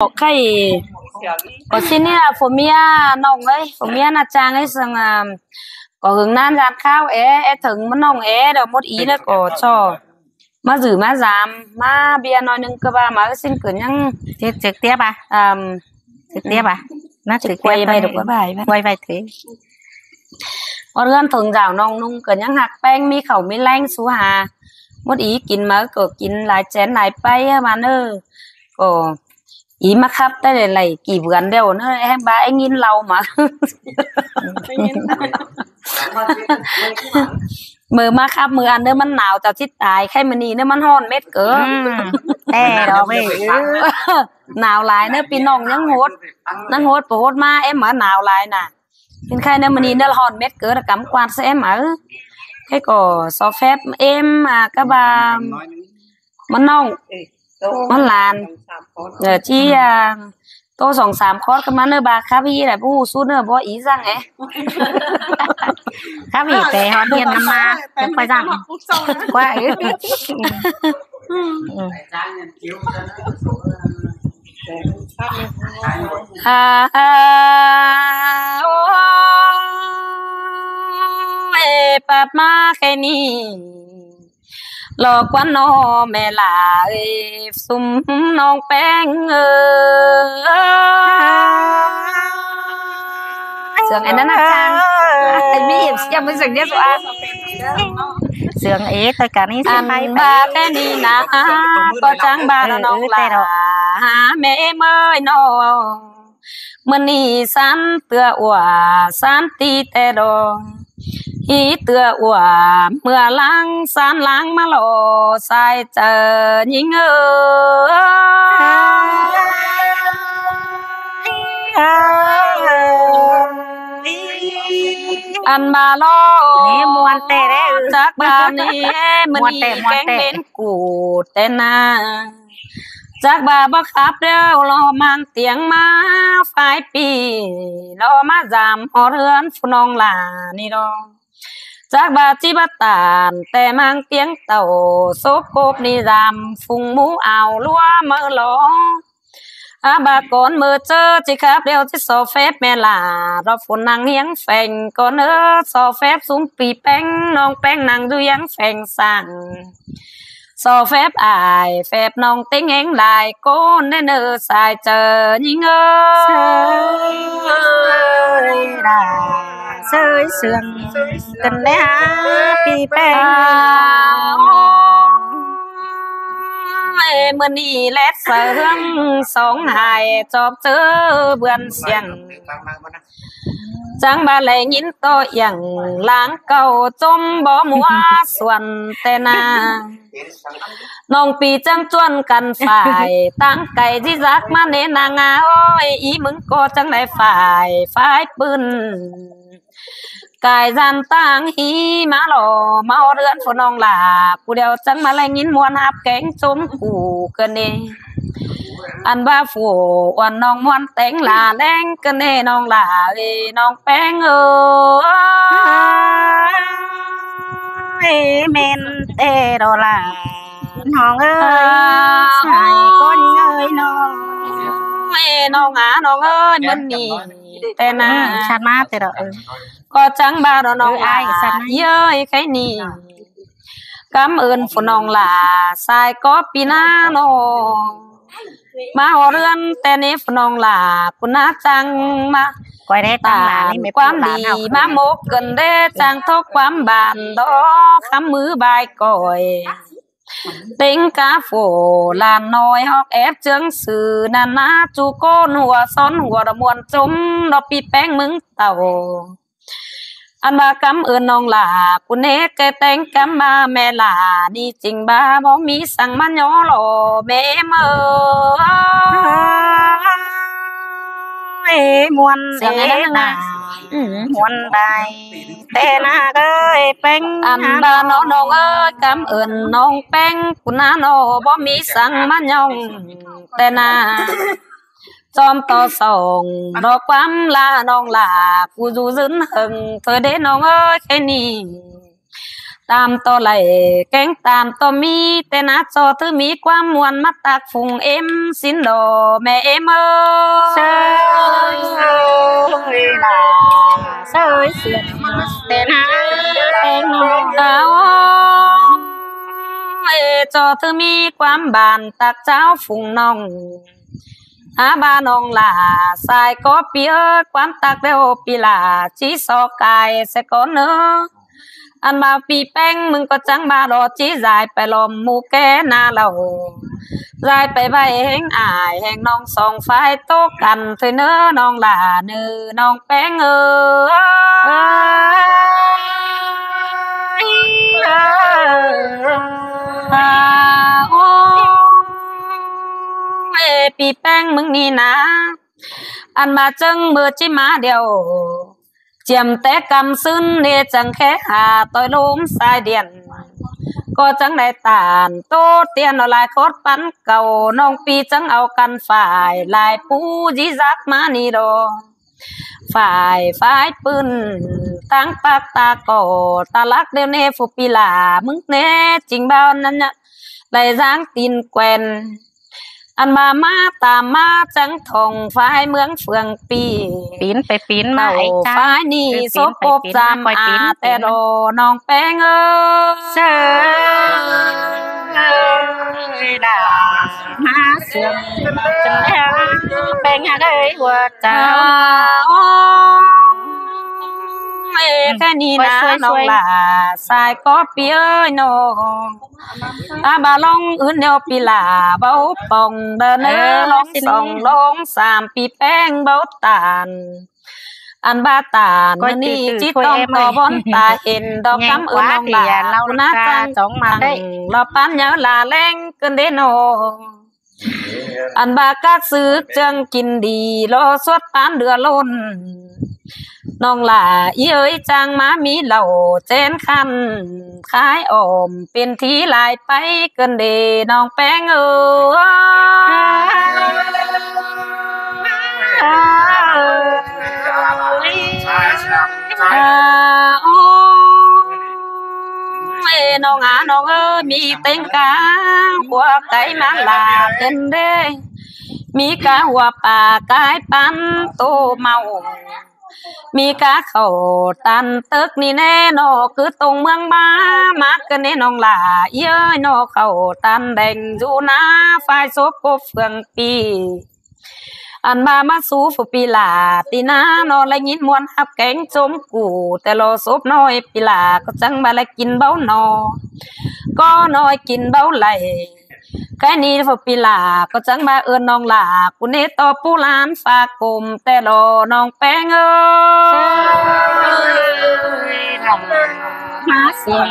ກໍໄຂ້ ກໍຊິນີ້ລະ ຜົວເມຍນ້ອງເອີຍ ຜົວເມຍນາຈາງເອີຍ ເຊິ່ງ ອາ ກໍຫຶງນານຢ້ານຄາວແອ ແອເຖິງມັນນ້ອງແອດອກໝົດອີແລ້ວກໍຊໍ ມາຈື່ມາຢາມ ມາເບຍໜ້ອຍໜຶ່ງກໍວ່າມາ ເອີ ຊິນເກີນຍັງ ເຈັກເຈັກຕຽບອະ ອາ ເຈັກຕຽບອະ ນະ ເຈັກຕຽບ ໄວ້ໄວ້ ໄວ້ໄວ້ເຖ ຮອດເຮືອນເຖິງດາວນ້ອງນຸ່ງ ກໍຍັງຮັກແພງ ມີເຂົ້າມີແລງສູ່ຫາ ໝົດອີ ກິນມາກໍກິນຫຼາຍແສນຫຼາຍໄປ ເອີ ມາເນີ ກໍອີມາຂັບແຕ່ໄຫຼໆ ກີ່ເດືອນແລ້ວເນີ ແຮງບາແຮງຍິນເລົ່າມາ ມື້ມາຂັບມື້ອັນເນີ ມັນໜາວຈະຊິຕາຍ ໄຄມື້ນີ້ເນີ ມັນຮ້ອນເມັດເກີນ ອືມ ແຕ່ດອກເວີຍ ໜາວຫຼາຍເນີ ພີ່ນ້ອງຍັງໂຫດ ຍັງໂຫດ ປະໂຫດມາ ແອມມາໜາວຫຼາຍນະ ເຫັນໄຄໃນມື້ນີ້ເນີ ຮ້ອນເມັດເກີນ ກຳກວາດໃສ່ແອມເອົາ ໃຄກໍຊໍແຟບເອັມ ອາ ກະບາ ມັນນ້ອງ ມັນຫຼານ ເອີ ທີ່ ອາ ໂຕສອງສາມຄອດກໍມາເນີ ບາຄາບີແຫຼະ ບໍ່ຮູ້ສູດເນີ ບໍ່ອີສັງແອ ຄາບີແຕ່ຮອດຮຽນນຳມາ ແຕ່ຂ້ອຍສັງ ກວ່າ ເອີ ອາ ໂອ້ຍ ປັບມາແຄ່ນີ້ ລໍກວ່ານໍແມ່ຫຼ້າເອີຍ ຊຸມນ້ອງແປ້ງເອີຍ ສຽງອັນນັ້ນນະ ຈາງ ມີເອັມສຽງເປັນສຽງເດຊວາ ສຽງເອ ແຕ່ການີ້ ອັນບາດແຕ່ນີ້ນະ ກໍຈັ່ງບາດນ້ອງຫຼ້າ ເອີ ແມ່ເອີຍນ້ອງ ມື້ນີ້ສັນເຕືອອົວ ສັນຕີແຕ່ດອງ ຮີເຕືອອົວ ເມື່ອຫຼັງສັນຫຼັງມາລໍ ສາຍເຈົ້າຍິງເອີຍ ອັນມາລໍ ນີ້ມ່ວນແຕ່ເດ້ ຈັກບາດນີ້ ມື້ນີ້ແກງເປັນກູແຕ່ນາ ຈັກວ່າບໍ່ຂັບແລ້ວ ລໍມາງຕຽງມາຝາຍປີ ລໍມາຢາມຮອດເຮືອນຜູ້ນ້ອງຫຼ້ານີ້ດອກ ຈັກວ່າຈິບາຕານແຕ່ມາງຕຽງເຕົ້າ ສົບກົບນິຍາມ ຟຸງໝູ່ອາວລົວມາລໍ ອາບາກ່ອນເມີເຈີ ຈິຂັບແລ້ວຈິຊໍແຟບແມ່ຫຼ້າ ລໍຝົນນັ່ງຮຽງແຟງກ່ອນເອີ ຊໍແຟບຊຸມປີແປ້ງ ນ້ອງແປ້ງນັ່ງຢູ່ຮຽງແຟງສ້າງ ຊໍແຟບອ້າຍແຟບນ້ອງເຕັງແຮງຫຼາຍ ໂກນແນ່ເນີສາຍເຈີຍິງເອີຍ ເຊີຍລາເຊີຍເຊື່ອງກັນແດ່ຫາປີແປ້ງ ເອີຍ ມື້ນີ້ແລດສະເຮືອງສອງຫາຍ ຈອບເຈີເບືອນສຽງ ຈັ່ງບາດໄດ້ຍິນຕໍ່ອຽງ ລາງເກົ່າຈົມບໍ່ມົວສວນແຕ່ນາ ນ້ອງປີຈັ່ງຈວນກັນຝ້າຍ ຕ່າງໄກຊິຈັກມາແນ່ນາງເອີຍ ອີມຶງກໍຈັ່ງໄດ້ຝ້າຍ ຝ້າຍປືນ ກາຍສັນຕ່າງຮີມາຫຼໍ່ ມາຮອດເຮືອນຜູ້ນ້ອງຫຼ້າ ຜູ້ດຽວຈັ່ງມາໄດ້ຍິນມ່ວນຮັບແກງຊົມກູກະເນ ອັນວ່າຜູ້ອ່ອນນ້ອງມ່ວນແຕງຫຼ້າແລງກະເນ ນ້ອງຫຼ້າເອີຍ ນ້ອງແປ້ງເອີຍ ແມ່ນແຕ່ດອກຫຼ້າ ນ້ອງເອີຍ ສາຍກໍຍິງເອີຍນ້ອງ ເອີຍ ນ້ອງອາ ນ້ອງເອີຍ ມື້ນີ້ແຕ່ນາ ອືມ ຊັດມາແຕ່ດອກ ເອີ ກໍຈັ່ງບາດນ້ອງ ເອີ ອ້າຍ ຊັດມາ ເອີຍ ໄຄນີ້ ກຳເອີ້ນຜູ້ນ້ອງຫຼ້າ ສາຍກໍປີນານ້ອງ ມາຮອດເຮືອນແຕ່ນີ້ຜູ້ນ້ອງຫຼ້າ ຜູ້ນາຈັ່ງມາ ກ້ອຍແດ່ ຕາມຫຼ້ານີ້ ແມ່ ຄວາມດີ ມາໝົກເກີນເດ້ ຈັ່ງທົກຄວາມບານດອກ ຄຳມືບາຍກ້ອຍ ເຕັງກາໂຟຫຼານນ້ອຍ ຮອກແອບເຈືອງຊື່ ນານາຈູໂກນຫົວຊ້ອນຫົວ ດອກມ່ວນຈົມ ດອກປີແປ້ງມຶງເຕົ້າ ອັນວ່າກຳເອີ້ນນ້ອງຫຼ້າ ກູເນແກ່ແຕ່ງກຳມາແມ່ຫຼ້າ ດີຈິງບາບໍ່ມີສັງມາຍໍຫຼໍ່ແມ່ເມີ ເອີຍ ມ່ວນ ສຽງອັນນັ້ນນະ ເອີນາ ອືມ ມ່ວນໄດ້ແຕ່ນາເອີຍ ແປ້ງ ອັນວ່ານ້ອງ ນ້ອງເອີຍ ກຳເອີ້ນນ້ອງແປ້ງ ກູນານ້ອງບໍ່ມີສັງມາຍໍແຕ່ນາ ຈອມຕໍ່ສອງ ດອກຄວາມລານ້ອງຫຼ້າ ຜູ້ຢູ່ຍືນເຫິງ ເທີເດ້ນ້ອງເອີຍ ແຄ່ນີ້ ຕາມຕໍ່ໄຫຼແກງຕາມຕໍ່ມີ ແຕ່ໜ້າຈໍຖືມີຄວາມມ່ວນ ມາຕາກຝູງເອັມຊິນດໍແມ່ເອັມເອີຍ ເຊີຍຫຼ້າ ເຊີຍສຽງແຕ່ໜ້າແຕງນ້ອງ ເອົາ ເອີ ຈໍຖືມີຄວາມບານ ຕາກເຈົ້າຝູງນ້ອງ ຫາບານ້ອງຫຼ້າ ສາຍກໍປີເອີຍ ຄວາມຕັກແລ້ວປີຫຼ້າ ຊິຊອກກາຍສະກ່ອນເນີ ອັນວ່າປີແປ້ງ ມຶງກໍຈັ່ງມາລໍ ຊິຢາຍໄປລ້ອມໝູ່ແກ່ໜ້າເຫຼົ່າ ຢາຍໄປໄຫວ້ແຫ່ງອ້າຍແຫ່ງນ້ອງ ສອງຝ່າຍໂຕກັນເທີເນີ ນ້ອງຫຼ້າເນີ ນ້ອງແປ້ງເອີຍ ເອີຍ ເອີຍ ໂອ້ຍ ປີແປ້ງ ມຶງນີ້ນາ ອັນວ່າເຈິງເມີຈິມາດຽວ ຈຽມແຕ່ກຳຊືນເນ ຈັ່ງແຄ່ຫາຕ່ອຍລົມສາຍດ່ຽນ ກໍຈັ່ງໄດ້ຕານໂຕຕຽນເອົາຫຼາຍໂຄດປັນເກົ່າ ນ້ອງປີຈັ່ງເອົາກັນຝ່າຍ ຫຼາຍປູຢີຈັກມານີ້ດອກ ຝ່າຍຝ່າຍປືນ ທາງປາກຕາກໍຕາລັກ ດຽວເນ ຜູ້ປີຫຼ້າ ມຶງເນ ຈິງບ່າວນັ້ນນະ ໄດ້ຍ່າງຕີນແກວ່ນ ອັນວ່າມາຕາມມາຈັງທ່ອງ ຝ່າຍເມືອງເຟືອງປີ ປີນໄປປີນມາໄອ້ຕາ ຝ່າຍນີ້ ເອີ ປີນໄປປີນມາ ສະກົບຈຳ ຄ່ອຍປີນ ອາ ແຕ່ດອ ນ້ອງແປ້ງເອີຍ ເຊີຍດາ ມາເຊື່ອມກັນແລ້ວ ແປ້ງເອີຍ ຫົວໃຈ ໂອ້ຍ ແຄ່ນີ້ນາ ຂ້ອຍຊ່ວຍ ນ້ອງຫຼ້າ ສາຍກໍປີເອີຍນ້ອງ ອາ ບາລອງອື່ນແນວປີຫຼ້າ ເບົາປ່ອງເດີເນີ ເອີ ລອງສອງ ລອງສາມ ປີແປ້ງເບົາຕານ ອັນບາຕານ ຂ້ອຍ ມື້ນີ້ ຕື່ໆ ຈິຕ້ອງ ຂ້ອຍແອມ ຕໍ່ບ່ອນຕາເຫັນ ດອກ ແຍ່ງ ຄຳເອີ້ນນ້ອງຫຼ້າ ເອົາ ນາ ລາວ ຄຸນນາ ກາ ຈັ່ງ ຈອງມາໄດ້ ລາວປານຍາວຫຼ້າແລງເກີນເດນ້ອງ ອັນວ່າກະຊຶກເຈີງກິນດີ ລໍສວດປານເດືອລົ້ນ ນ້ອງຫຼ້າອີເອີຍ ຈ້າງມາມີເຫຼົ້າແຈນຄັນ ຂາຍອ້ອມເປັນທີຫຼາຍໄປເກີນເດ ນ້ອງແປ້ງເອີຍ ໂອ້ຍ ນ້ອງອາ ນ້ອງເອີຍ ມີເຕັງກາ ຫົວໄກ່ມາຫຼ້າເປັນເດ ມີກາຫົວປາກາຍປັນໂຕເມົາ ມີກາເຂົ້າຕັນຕຶກນີ້ແນ່ນໍ ຄືຕົງເມືອງມາ ມາກະເນນ້ອງຫຼ້າເອີຍນໍ ເຂົ້າຕັນແດງຢູ່ນາ ຝ່າຍສົບກົບເຟືອງປີ ອັນວ່າມາສູ່ຜູ້ປີຫຼ້າຕີນານໍ ໄດ້ຍິນມ່ວນຮັບແກງຈົ່ມກູ ແຕ່ລໍສົບນ້ອຍປີຫຼ້າ ກໍຈັ່ງວ່າໄດ້ກິນເບົາໜໍ ກໍນ້ອຍກິນເບົາໄຫຼ ແຄ່ນີ້ຜູ້ປີຫຼ້າ ກໍຈັ່ງວ່າເອີ້ນນ້ອງຫຼ້າ ກູເນຕໍ່ປູຫຼານຝາກກົມ ແຕ່ລໍນ້ອງແປ້ງເອີຍ ມາສຽງ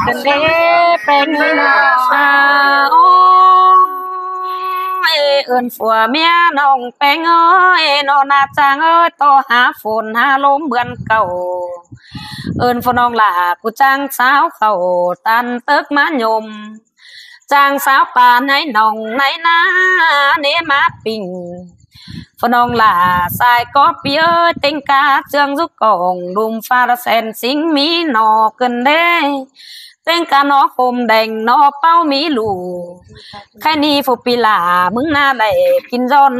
ກັນເດ້ແປ້ງເອີຍ ໂອ້ຍ ເອີ້ນຜົວເມຍນ້ອງແປ້ງເອີຍ ນ້ອງນາຈາງເອີຍ ຕໍ່ຫາຝົນຫາລົມເບືອນເກົ່າ ເອີ້ນຜູ້ນ້ອງຫຼ້າ ກູຈ້າງສາວເຂົ້າຕັນຕຶກມາຍົມ ຈ້າງສາວປ່າໃນໜອງໃນນາເນມາປິງ ຜູ້ນ້ອງຫຼ້າສາຍກໍປີເອີຍ ເຕັງກາເຈືອງສຸກອງ ລຸມຟ້າລະແສນສິງມີໜໍ່ເກີນເດ້ ເຕັງກາໜໍ່ໂຄມແດງໜໍ່ເປົ້າມີລູກ ແຄ່ນີ້ຜູ້ປີຫຼ້າ ມຶງນາໄດ້ກິນຍ້ອນ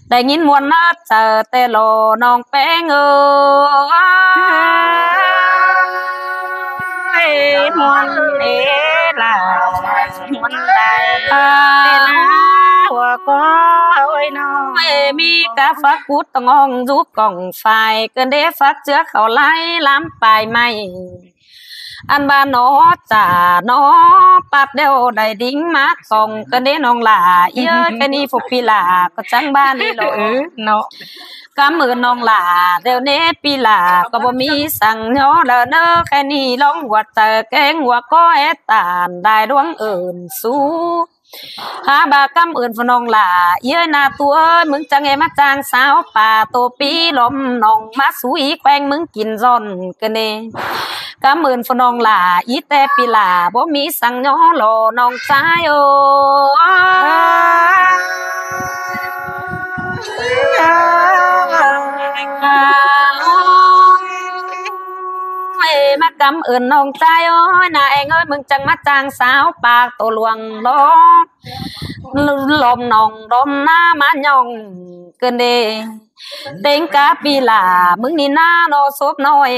ໄດ້ຍິນມ່ວນນາເຈີແຕ່ລໍນ້ອງແປ້ງເອີຍ ມ່ວນເອລາ ມ່ວນໄດ້ແຕ່ນາຫົວກໍໂອ້ຍນ້ອງ ເອ ມີກາຝາກກູດຕະງອງຢູ່ກອງໄຟ ເກີນເດຝາກເຈືອເຂົ້າໄລ່ລຳປາຍໄມ້ ອັນວ່າໜໍ່ຈ່າໜໍ່ປັດແລ້ວໄດ້ດິງມາກອງ ເກີນເດນ້ອງຫຼ້າເອີຍ ແຄ່ນີ້ພວກປີຫຼ້າກໍຈັ່ງວ່ານີ້ເນາະ ເອີເນາະ ກຳເອີ້ນນ້ອງຫຼ້າ ດຽວນີ້ປີຫຼ້າກໍບໍ່ມີສັງຍໍແລ້ວເນີ ແຄ່ນີ້ລອງຫົວໃຈແກງຫົວກໍແອດຕານ ໄດ້ດວງເອີ້ນສູ່ ຫາບາກຳເອີ້ນພໍ່ນ້ອງຫຼ້າ ເອີຍນາຕົວເອີຍ ມຶງຈັ່ງແອມາຈ້າງສາວປ່າໂຕປີລ້ອມໜອງ ມາສູ່ອີແຂວງມຶງກິນຊ້ອນກະເນ ກຳເອີ້ນພໍ່ນ້ອງຫຼ້າ ອີແຕ່ປີຫຼ້າ ບໍ່ມີສັງຍໍລໍນ້ອງຊາຍເອີຍ ມາ ກຳເອີ້ນນ້ອງຊາຍເອີຍ ນາແອງເອີຍ ມຶງຈັ່ງມາຈ້າງສາວປາກໂຕຫຼວງຫຼອມ ລ້ອມໜອງລ້ອມນາມາຍ່ອງເກີນເດ. ເຕັງກາປີຫຼ້າ ມຶງນີ້ນານ້ອງສົບນ້ອຍ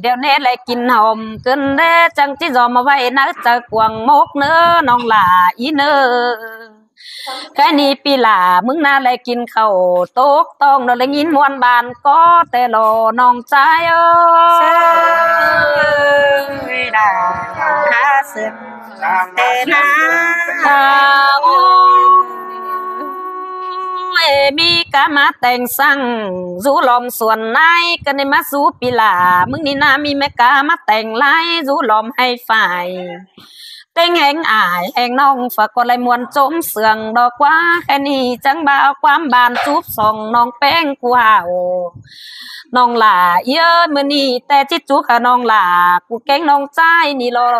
ດຽວແນໃລກິນຫອມເກີນເດ ຈັ່ງຈິຢອມມາໄວ້ໃນໃຈກວ້າງໝົກເນີ ນ້ອງຫຼ້າອີເນີ. ກະນີ້ປີຫຼ້າ ມຶງນາໄດ້ກິນເຂົ້າຕົກຕ້ອງ ໄດ້ຍິນມ່ວນບານກໍແຕ່ລໍນ້ອງຊາຍເອີຍ ເອີຍ ດາຫາເຊິ່ງແຕ່ນາ ໂອ້ຍ ມີກະມາແຕ່ງສັງ ຢູ່ລ້ອມສວນນາຍ ກະນີ້ມາສູ່ປີຫຼ້າ ມຶງນີ້ນາມີແມ່ກະມາແຕ່ງລາຍ ຢູ່ລ້ອມໄຮ່ຝ້າຍ ເຕັງແຮງອ້າຍແຮງນ້ອງ ຝາກກໍໄດ້ມ່ວນຊົມເຊື່ອງດອກວ່າ ແຄ່ນີ້ຈັ່ງບ່າວຄວາມບານຈູບສ່ອງ ນ້ອງແປ້ງຜູ້ຫາວ ນ້ອງຫຼ້າເອີຍ ມື້ນີ້ແຕ່ຈິຈຸກຫານ້ອງຫຼ້າ ກູແກ້ງນ້ອງຊາຍນີ້ລໍ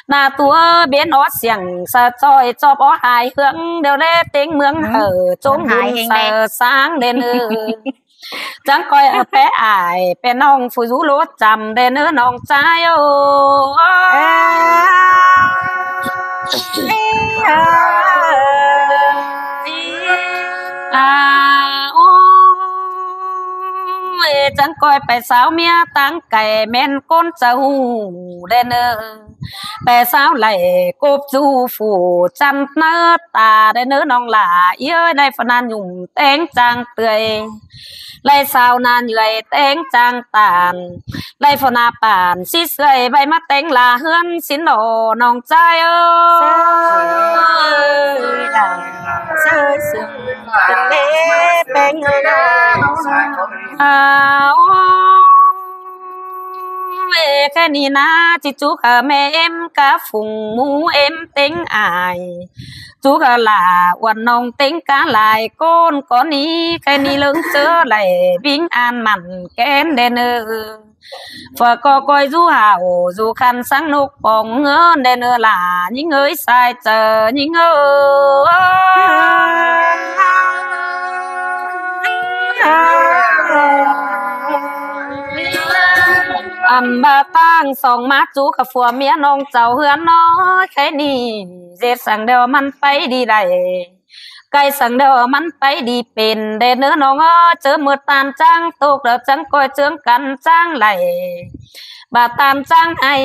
ໜ້າຕົວເບັນອອດສຽງ ສະຈ່ອຍຈອບອອກຫາຍເຮືອງ ດຽວແລເຕັງເມືອງເຫີ ຈົງບຸນເສີສາງແດ່ເນີ. ຈັ່ງກ້ອຍແປອ້າຍແປນ້ອງ ຟູຢູ່ໂລດຈຳແດ່ເນີນ້ອງຊາຍເອີຍ ອາ ໂອ້ຍ ຈັ່ງກ້ອຍໄປສາວເມຍຕ່າງໄກ ແມ່ນຄົນຈະຮູ້ແດ່ເນີ. ແປສາວໄຫຼກົບຈູຟູຈັນເນີຕາ ໄດ້ເນີນ້ອງຫຼ້າເອີຍ ໄດ້ຟະນາຫຍຸ້ມແຕ່ງຈ້າງເຕືອຍ ໄດ້ສາວນາເຫຍື່ອຍແຕ່ງຈ້າງຕານ ໄດ້ຟະນາປານຊິເຊື່ອຍ ໄວ້ມາແຕ່ງຫຼ້າເຮືອນສິນດອກນ້ອງຊາຍເອີຍ ເຊີຍເຊື່ອງເປັນເລແປງເອີຍ ອາ ໂອ້ຍ ແຄ່ນີ້ນາ ຈິຈຸກຫາແມ່ເອັມກະຝູງໝູ່ເອັມເຕັງອ້າຍ ຈຸກຫາຫຼ້າອວນນ້ອງເຕັງກະຫຼາຍໂກນກໍນີ້ ແຄ່ນີ້ເລີງເຈີໄຫຼວິງອານໝັ້ນແກນແດ່ເນີ ຝາກກໍກ້ອຍຢູ່ຫາວຢູ່ຄັນສັງນົກປ່ອງເງິນແດ່ເນີຫຼ້າ ຍິງເອີຍສາຍເຈີຍິງເອີຍ ອຳບາຕາງສອງມາຈຸກຫາຜົວເມຍນ້ອງເຈົ້າເຮືອນນ້ອຍ ແຄ່ນີ້ເຈັດສັງດຽວມັນໄປດີໄດ້ ໄກສັງດຽວມັນໄປດີເປັນແດ່ເນີນ້ອງເອີຍ ເຈີເມີດຕານຈ້າງຕົກ ແລ້ວຈັ່ງກ້ອຍເຈີກັນຈ້າງໄຫຼ ບາດຕານຈ້າງໄຫ້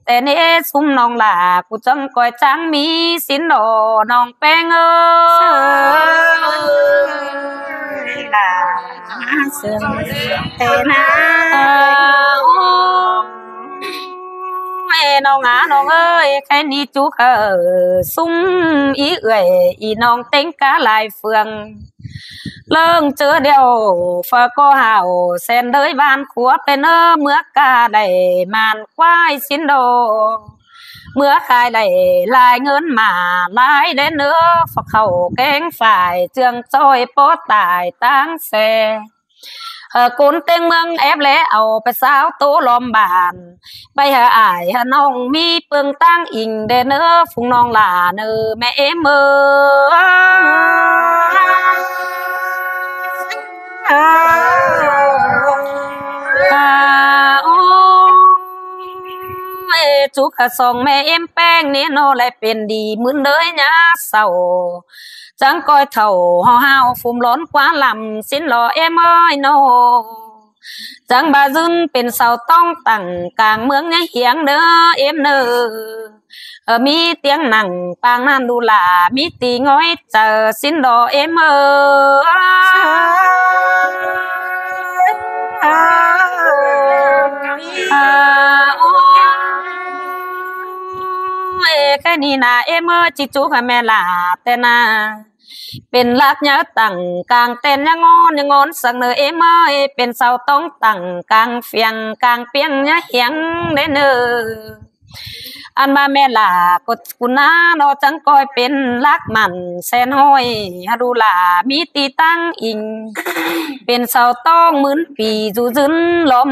ແຕ່ເນຊຸມນ້ອງຫຼ້າ ກູຈັ່ງກ້ອຍຈ້າງມີສິນດອກນ້ອງແປ້ງເອີຍ ເຊີຍຫຼ້າເຊື່ອງແຕ່ນາ ເອີຍ ນ້ອງອານ້ອງເອີຍ ແຄ່ນີ້ຈຸກເອີຍ ຊຸມອີເອື້ອຍອີນ້ອງເຕັງກະຫຼາຍເຟືອງ ເລີງເຈີດຽວ ຝາກກໍຫາວແສນເດີຍບ້ານຂົວເປັນເອີ ເມືອກະໄດ້ມານຄວາຍສິນດອກ ເມືອຂາຍໄດ້ຫຼາຍເງິນມາຫຼາຍແດ່ເນີ ຝາກເຂົ້າແກງຝ້າຍເຈືອງຈ້ອຍ ປໍຕາຍຕາງແຊ ເອີ ຄົນເຕັງເມືອງແອບແລເອົາໄປສາວໂຕລ້ອມບ້ານ ໄປຫາອ້າຍຫານ້ອງມີເປິງຕາງອີງແດ່ເນີ ຝູງນ້ອງຫຼ້າເນີແມ່ເອັມເອີຍ ອາ ໂອ້ຍ ຈຸກຫາສອງແມ່ເອັມແປ້ງເນເນາະ ແລະເປັນດີມຶນເດີຍາເສົ້າ ຈັ່ງກ້ອຍເຖົ້າຫ່າວຫາວຟຸມຫຼອນກວ່າລຳ ສິນຫຼໍ່ເອັມເອີຍເນາະ ຈັ່ງບາລຶນເປັນເສົາຕ້ອງຕັ້ງ ກາງເມືອງຍາຫຽງເດີເອັມເນີ ເອີ ມີຕຽງນັ່ງປາງນັ້ນດູຫຼ້າ ມີຕີງອຍເຈີ ສິນຫຼໍ່ເອັມເອີຍ ອາ ໂອ້ຍ ແຄ່ນີ້ນາເອັມເອີຍ ຈິຈຸກຫາແມ່ຫຼ້າແຕ່ນາ ເປັນຫຼັກຍາຕັ້ງກາງແຕ່ນຍາງອນຍາງອນສັງເນີເອັມເອີຍ ເປັນເສົາຕ້ອງຕັ້ງກາງຟຽງກາງປຽງຍາຫຽງແດ່ເນີ ອັນວ່າແມ່ຫຼ້າກໍກຸນາເນາະ ຈັ່ງກ້ອຍເປັນຫຼັກໝັ້ນແສນຫ້ອຍ ຫາດູຫຼ້າມີຕີຕັ້ງອີງ ເປັນເສົາຕ້ອງໝື່ນປີຢູ່ຢືນລ້ອມ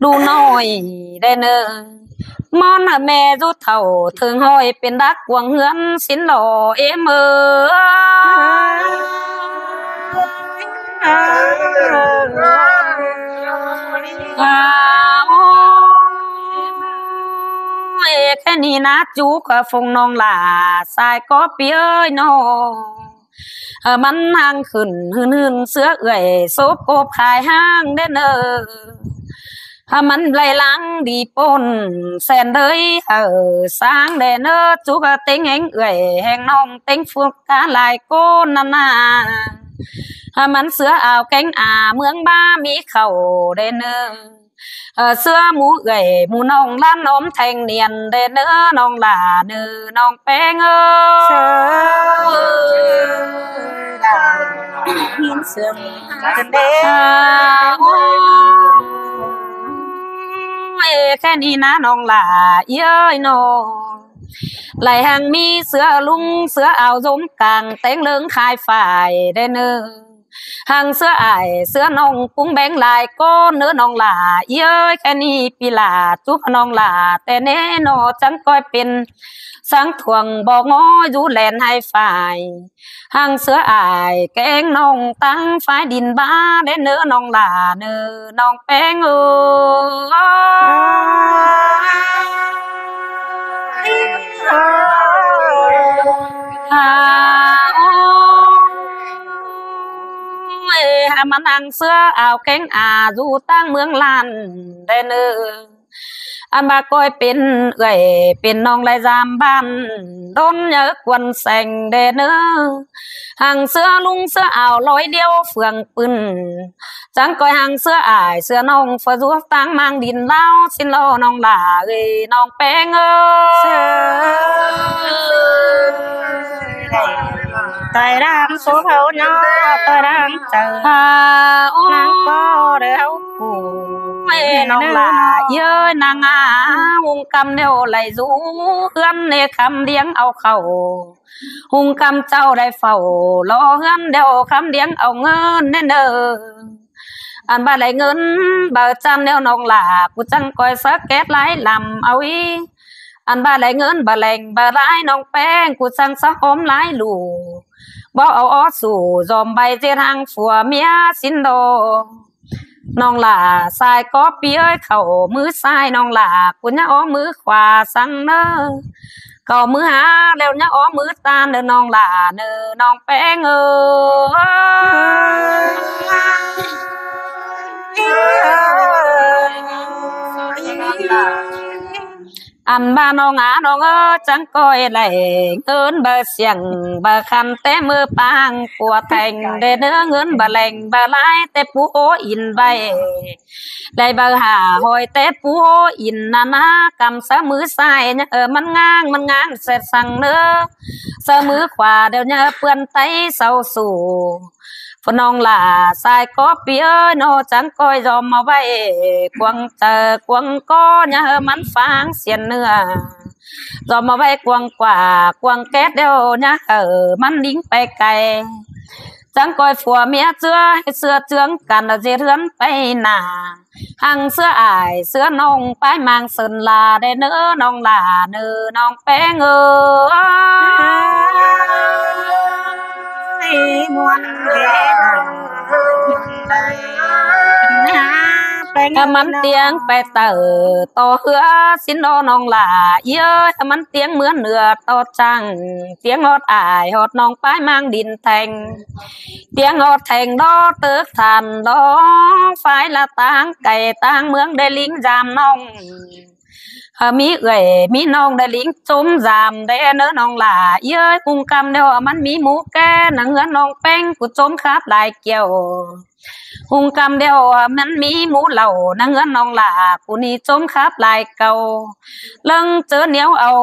ດູນ້ອຍໄດ້ເນີ ມອນແມ່ຢູ່ເຖົ້າເຖິງຮ້ອຍ ເປັນດັກກວາງເຮືອນສິນຫຼໍ່ເອັມເອີຍ ອາ ໂອ້ ນາຈຸກ ເອີ ຟົງນ້ອງຫຼ້າ ສາຍກໍປີເອີຍນ້ອງ ເອີ ມັນຫາງຂຶ້ນຫື່ນໆ ເສືອເອື້ອຍ ສົບກົບຂາຍຫາງເດ້ເນີ. ຖ້າມັນໄຫຼຫຼັງດີປົນແສນເດີຍ ເອີ ສ້າງແດ່ເນີ ຈຸກເຕັງແຮງເອື້ອຍແຮງນ້ອງ ເຕັງຟຶກກາຫຼາຍຄົນນັ້ນນາ. ຖ້າມັນເສືອອ່າວແກງອາເມືອງບາມີເຂົ້າເດ້ເນີ ເອີ ເສືອໝູ່ເອື້ອຍໝູ່ນ້ອງ ຫຼານນ້ອມແທ່ງນຽນເດ້ເນີ ນ້ອງຫຼ້າເນີ ນ້ອງແປ້ງເອີຍ ເອີ ດາວຍິນເສີງກັນເດ້. ອ່າ ໂອ້ຍ ແຄ່ນີ້ນານ້ອງຫຼ້າເອີຍນ້ອງ ໄຫຼຫາງມີເສືອລຸງ ເສືອອ່າວສົມກາງ ແຕ່ງເລິງຂາຍຝ້າຍເດ້ເນີ. ຫາງເສືອອ້າຍເສືອນ້ອງປຸງແບ່ງຫຼາຍກໍເນີ ນ້ອງຫຼ້າເອີຍ ແຄ່ນີ້ປີຫຼ້າຈຸກນ້ອງຫຼ້າແຕ່ແນ່ນໍ ຈັ່ງຄ່ອຍເປັນສັງຖ້ວງບໍ່ງໍຢູ່ແລນໄຮຝ້າຍ. ຫາງເສືອອ້າຍແກງນ້ອງຕັ້ງຝ້າຍດິນບາເດ້ເນີ ນ້ອງຫຼ້າເນີ ນ້ອງແປ້ງເອີຍ ອາ ໂອ້ຍ ຫາມັນຫາງເສືອອ່າວແກງອາຢູ່ຕ່າງເມືອງລ້ານເດ້ເນີ. ອັນວ່າກ້ອຍເປັນເອື້ອຍເປັນນ້ອງໄຫຼຍາມບ້ານ ດົນເຍີກວນແສງເດ້ເນີ. ຫາງເສືອລຸງເສືອອາວລອຍດຽວເຟືອງປືນ ຈັ່ງກ້ອຍຫາງເສືອອ້າຍເສືອນ້ອງ ເຟືອຢູ່ຕ່າງມາງດິນລາວ ຊິນລໍນ້ອງຫຼ້າເອີຍ ນ້ອງແປ້ງເອີຍ ເອີ ຕາຍດາງໂຊເຮົາຍາ ຕາຍດາງເຈີ ອາ ໂອ້ຍ ນາງກໍແລ້ວ ໂອ້ຍ ນ້ອງຫຼ້າເອີຍ ນາງອາ ຮຸ່ງຄ່ຳແລ້ວໄຫຼຢູ່ເຮືອນ ເນຄຳດຽງເອົາເຂົ້າ ຮຸ່ງຄ່ຳເຈົ້າໄດ້ເຝົ້າລໍເຮືອນ ດຽວຄຳດຽງເອົາເງິນແນ່ເນີ. ອັນວ່າໄດ້ເງິນບາຈັນແລ້ວນ້ອງຫຼ້າ ກູຈັ່ງກ້ອຍສະແກດຫຼາຍລຳເອົາອີ. ອັນວ່າໄດ້ເງິນບາແຫຼງບາຫຼາຍນ້ອງແປ້ງ ກູຈັ່ງສະຫອມຫຼາຍລູກ ບໍ່ເອົາອໍສູ້ ຢອມໄປເຈັດຫາງຜົວເມຍຊິນດໍ. ນ້ອງຫຼ້າສາຍກໍປີເອີຍ ເຂົ້າມືຊ້າຍນ້ອງຫຼ້າ ກູຍາກເອົາມືຂວາສັ່ງເນີ. ເຂົ້າມືຫາແລ້ວຍາກເອົາມືຕ້ານເດີນ້ອງຫຼ້າເນີ ນ້ອງແປ້ງເອີຍ ອັນວ່ານ້ອງອານ້ອງເອີຍ ຈັ່ງກ້ອຍໄດ້ເງິນບາສຽງບາຄັນ ແຕ່ມືປາງປົວແທ່ງເດ້ເນີ ເງິນບາແຫຼງບາຫຼາຍ ແຕ່ປູໂອອິນໄວ້ ໄດ້ບາຫ້າຮ້ອຍ ແຕ່ປູໂອອິນນານາ ກຳສະມືຊ້າຍ ເອີ ມັນງາງ ມັນງາງແຊດສັງເນີ ສະມືຂວາດຽວຍາເປື້ອນໄຕເຊົາຊູ. ພໍ່ນ້ອງຫຼ້າສາຍກໍປີເອີຍ ນອຈັ່ງກ້ອຍຢອມມາໄວ້ ກວາງເຈີກວາງກໍຍາເຮີມັນຟາງສຽນເນື້ອ ຢອມມາໄວ້ກວາງກວ່າ ກວາງແກດດຽວຍາເຮີມັນລິງໄປໄກ. ຈັ່ງກ້ອຍຜົວເມຍເຈື່ອ ໃຫ້ເຊື່ອເຈືອງກັນ ເຮັດເຮືອນໄປໜ້າ ຫາງເສືອອ້າຍເສືອນ້ອງ ປາຍມາງເຊີນລາໄດ້ເນີ ນ້ອງຫຼ້າເນີ ນ້ອງແປ້ງເອີຍ ມ່ວນເດ ຖ້າມັນຕຽງໄປເຕີຕໍ່ເຮືອຊິນລໍນ້ອງຫຼ້າເອີຍ ຖ້າມັນຕຽງເມືອເໜືອຕໍ່ຈັ່ງ ຕຽງຮອດອ້າຍຮອດນ້ອງ ປາຍມາງດິນແທ່ງ ຕຽງຮອດແທ່ງລໍເຕີກທ່ານລໍ ຝາຍລະຕ່າງໄກຕ່າງເມືອງ ໄດ້ລິງຢາມນ້ອງ ເອີ ມີເອື້ອຍມີນ້ອງ ໄດ້ລິງຈົ່ມຢາມແດ່ເນີ ນ້ອງຫຼ້າເອີຍ. ຮຸ່ງຄ່ຳແລ້ວມັນມີໝູ່ແກ່ນະ ເຮືອນນ້ອງແປ້ງ ຜູ້ຈົ່ມຄາບຫຼາຍແກ້ວ ຮຸ່ງຄ່ຳແລ້ວມັນມີໝູ່ເຫຼົ້ານະ ເຮືອນນ້ອງຫຼ້າ ຜູ້ນີ້ຈົ່ມຄາບຫຼາຍເກົ່າ ເລິງເຈີນຽວເອົາ